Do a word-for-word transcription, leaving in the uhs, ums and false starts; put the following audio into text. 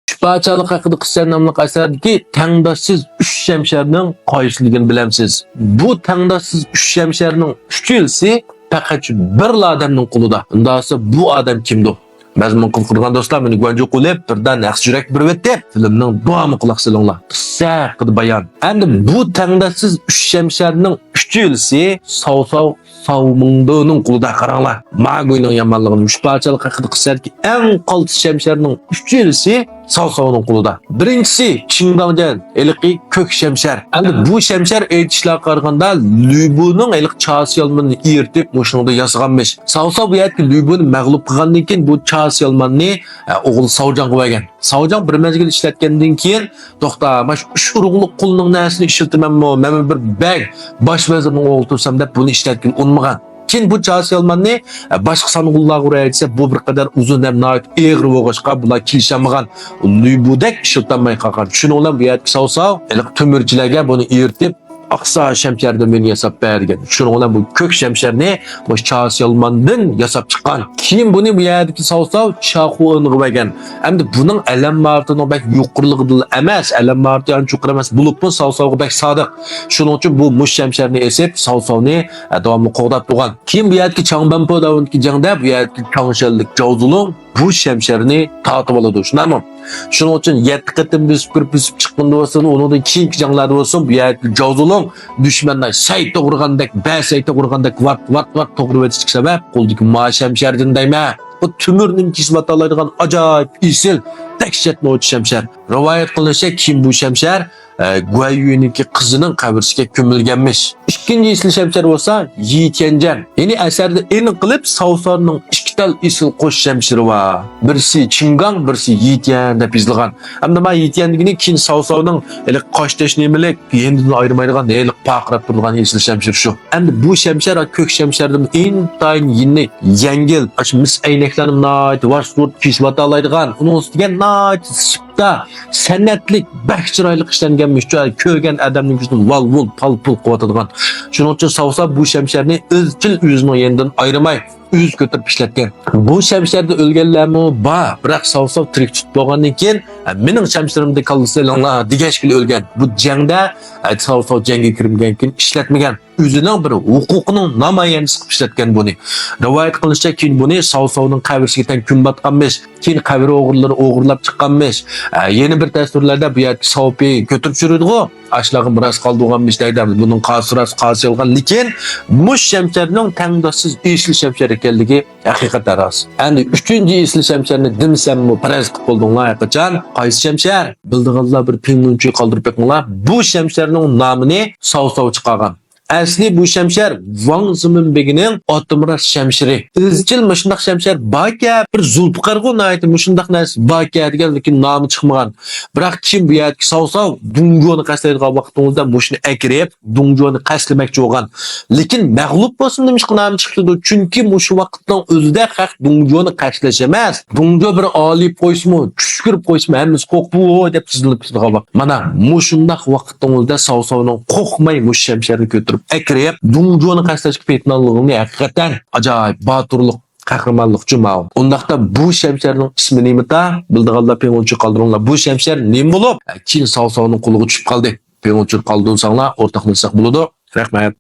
ئۈچ پادىشاھلىق ھەققىدە قىسسە ناملىق ئەسەردىكى تەڭداشسىز ئۈچ شەمشەرنىڭ قايسىلىكىنى بىلەمسىز؟ بۇ تەڭداشسىز ئۈچ شەمشەرنىڭ ئۈچىلىسى پەقەت شۇ بىرلا ئادەمنىڭ قولىدا. ئۇنداقسا بۇ ئادەم كىمدۇ؟ مەزمۇن قىزىقىدىغان دوستلار، مېنى گۇەنجۇ قىلىپ، بىردەم نەقىش يۈرەك بېرىۋېتىپ، فىلىمنىڭ داۋامىغا قۇلاق سېلىڭلار. قىسسە ھەققىدە بايان. ئەمدى بۇ تەڭداشسىز ئۈچ شەمشەرنىڭ ئۈچىلىسى ساۋساۋ ساۋمىڭدېنىڭ قولىدا. قاراڭلار، ماگۇينىڭ يامانلىقىنى، ئۈچ پادىشاھلىق ھەققىدە قىسسەدىكى ئەڭ قالتىس شەمشەرنىڭ ئۈچىلىسى ساۋساۋنىڭ قولىدا. بىرىنچىسى چىڭداڭجەن، ھېلىقى كۆك شەمشەر. ئەمدى بۇ شەمشەر ئېيتىشلارغا قارىغاندا، لۈبۇنىڭ ھېلىقى چاسا يالمىنىنى ئېرىتىپ، مۇشۇنىڭدا ياسىغانمىش. ساۋساۋ بۇ يەردىكى لۈبۇنى مەغلۇپ قىلغاندىن كېيىن، بۇ چاسا يالماننى، ئە، ئوغلى ساۋجاڭغا بەرگەن. ساۋجاڭ بىر مەزگىل ئىشلەتكەندىن كېيىن، توختا، مانا شۇ ئۈچ ئۇرۇقلۇق قۇلنىڭ نەرسىنى ئىشلىتىمەنمۇ؟ مەنمۇ بىر بەگ، باش ۋەزىرنىڭ ئوغلى تۇرسام دەپ بۇنى ئىشلەتكىلى ئۇنىمىغان. كېيىن بۇ چاسا يالماننى، ئە، باشقا سانغۇنلارغا ئۇراي دېسە، بۇ بىر قەدەر ئۇزۇن ھەم ناھايىتى ئېغىر بولغاچقا، بۇلار كېلىشەلمىگەن. لۈبۇدەك ئىشلىتەلمەي قالغان. شۇنىڭ بىلەن بۇ يەردىكى ساۋساۋ ھېلىقى تۆمۈرچىلەرگە بۇنى ئېرىتىپ، ئاقسا شەمشەردىن مېنى ياساپ بەر دېگەن. شۇنىڭ بىلەن بۇ كۆك شەمشەرنى مۇشۇ چاسا يالماندىن ياساپ چىققان. كېيىن بۇنى بۇ يەردىكى ساۋساۋ چاخۇئېنغا بەرگەن. ئەمدى بۇنىڭ ئەلەم ماھارىتىنىڭ بەك يۇقىرىلىقىدىلا ئەمەس، ئەلەم ماھارىتى ئانچە يۇقىرى ئەمەس، بولۇپمۇ ساۋساۋغا بەك سادىق. شۇنىڭ ئۈچۈن بۇ مۇشۇ شەمشەرنى ئېسىپ، ساۋساۋنى، ئە، داۋاملىق قوغداپ تۇرغان. كېيىن بۇ يەردىكى چاڭبەنپو دەۋرىدىكى جەڭدە بۇ يەردىكى چاڭشەنلىك جاۋزۇلۇڭ بۇ شەمشەرنى تارتىۋالىدۇ، شۇنداقمۇ؟ شۇنىڭ ئۈچۈن يەتتە قېتىم بۆسۈپ كىرىپ، بۆسۈپ چىققىنىدا بولسۇن، ئۇنىڭدىن كېيىنكى جەڭلەردە بولسۇن، بۇ يەردىكى جاۋزۇلۇڭ دۈشمەننى سەي توغرىغاندەك، بەسەي توغرىغاندەك ۋارت، ۋارت، ۋارت توغرىۋېتىشلىك سەۋەب، قولىدىكى ما شەمشەردىن دەيمەن. بۇ تۆمۈرنى كېسىۋېتەلەيدىغان ئاجايىپ ئېسىل، دەھشەت نوچى شەمشەر. رىۋايەت قىلىنىشىچە، كېيىن بۇ شەمشەر، ئە، گۇەييۈنىڭكى قىزىنىڭ قەبرىسىگە كۆمۈلگەنمىش. ئىككىنچى ئېسىل شەمشەر بولسا يى تيەنجەن. يەنى ئەسەردە ئېنىق قىلىپ ساۋساۋنىڭ ئىككى تال ئېسىل قوش شەمشىرى بار. بىرسى چىڭگاڭ، بىرسى يى تيەن دەپ يېزىلغان. ئەمدى مانا يى تيەن دېگىنى كېيىن ساۋساۋنىڭ ھېلىقى قاش تەشنىمىلىك، ھىندىدىن ئايرىمايدىغان، ھېلىقى پارقىراپ تۇرىدىغان ئېسىل شەمشىرى شۇ. ئەمدى بۇ شەمشەر كۆك شەمشەردىن ئىنتايىن يېنىك، يەڭگىل، ئاشۇ مىس ئەينەكلەرنى ناھايىتى ۋاش تۇرۇپ كېسىۋېتەلەيدىغان، ئۇنىڭ ئۈستىگە ناھايىتى سىپتا، سەنئەتلىك، بەك چىرايلىق ئىشلەنگەنمىش، كۆرگەن ئادەمنىڭ كۆزىدە ۋال-ۋۇل، پال-پۇل قىلىۋاتىدىغان. شۇنىڭ ئۈچۈن ساۋساۋ بۇ شەمشەرنى ئىزچىل ئۆزىنىڭ يېنىدىن ئايرىماي، ئۆزى كۆتۈرۈپ ئىشلەتكەن. بۇ شەمشەردە ئۆلگەنلەرمۇ بار، بىراق ساۋساۋ تىرىك تۇتۇپ بولغاندىن كېيىن، «مېنىڭ شەمشىرىمدە كاللىسى ئېلىڭلار» دېگەچكىلا ئۆلگەن. بۇ جەڭدە ساۋساۋ جەڭگە كىرمىگەن كېيىن ئىشلەتمىگەن. ئۆزىنىڭ بىر ھوقۇقىنىڭ نامايەندىسى قىلىپ ئىشلەتكەن بۇنى. رىۋايەت قىلىنىشىچە، كېيىن بۇنى ساۋساۋنىڭ قەبرىسىگە تەڭ كۆمۈۋاتقانمىش. كېيىن قەبرە ئوغرىلىرى ئوغرىلاپ چىققانمىش. ئە، يەنە بىر دەستۇرلاردا بۇ يەردىكى ساۋپى كۆتۈرۈپ چۈشۈرىدىغۇ، ئاشۇلارغا مىراس قالدۇرغانمىش دەيدۇ. بۇنىڭ قاسى راست، قاسى يالغان. لېكىن مۇشۇ شەمشەرنىڭ تەڭداشسىز ئېسىل شەمشەر ئىكەنلىكى ھەقىقەتەن راست. ئەمدى ئۈچىنچى ئېسىل شەمشەرنى دېمىسەممۇ پەرەز قىلىپ بولدۇڭلار ھەرقاچان. قايسى شەمشەر؟ بىلىدىغانلار بىر پىڭلۇنچۈ قالدۇرۇپ بېقىڭلار. بۇ شەمشەرنىڭ نامىنى ساۋساۋ چىقارغان. ئەسلى بۇ شەمشەر ۋاڭ زېمىن بېگىنىڭ ئاتىمىراس شەمشىرى. ئىزچىل مۇشۇنداق شەمشەر باركەن، بىر زۇلپىقارغۇ ناھايىتى مۇشۇنداق نەرسە باركەن دېگەن، لېكىن نامى چىقمىغان. بىراق كېيىن بۇ يەردىكى ساۋساۋ دۇڭجۇنى قەستلەيدىغان ۋاقتىڭىزدا مۇشۇنى ئەكىرىپ، دۇڭجۇنى قەستلىمەكچى بولغان. لېكىن مەغلۇپ بولسىمۇ نېمىشقا نامى چىقىپتۇ؟ چۈنكى مۇشۇ ۋاقىتنىڭ ئۆزىدە خەق دۇڭجۇنى قەستلەش ئەمەس، دۇڭجۇ بىر ئالىيىپ قويسىمۇ، چۈشكۈرۈپ قويسىمۇ، ھەممىسى قورقۇپ، «ۋوي» دەپ تىزلىنىپ كېتىدىغان ۋاقىت. مانا مۇشۇنداق ۋاقىتنىڭ ئۆزىدە ساۋساۋنىڭ قورقماي مۇشۇ شەمشەرنى كۆتۈرۈپ ئەكىرىپ، دۇڭجۇنى قەستلەشكە پېتىنالىغىنى ھەقىقەتەن ئاجايىپ باتۇرلۇق، قەھرىمانلىقچۇ ماۋۇ. ئۇنداقتا بۇ شەمشەرنىڭ ئىسمى نېمىتا؟ بىلىدىغانلار پىڭلۇنچۇ قالدۇرۇڭلار. بۇ شەمشەر نېمە بولۇپ، كېيىن ساۋساۋنىڭ قولىغا چۈشۈپ قالدى؟ پىڭلۇنچۇ قالدۇرساڭلار، ئورتاقلاشساق بولىدۇ. رەھمەت.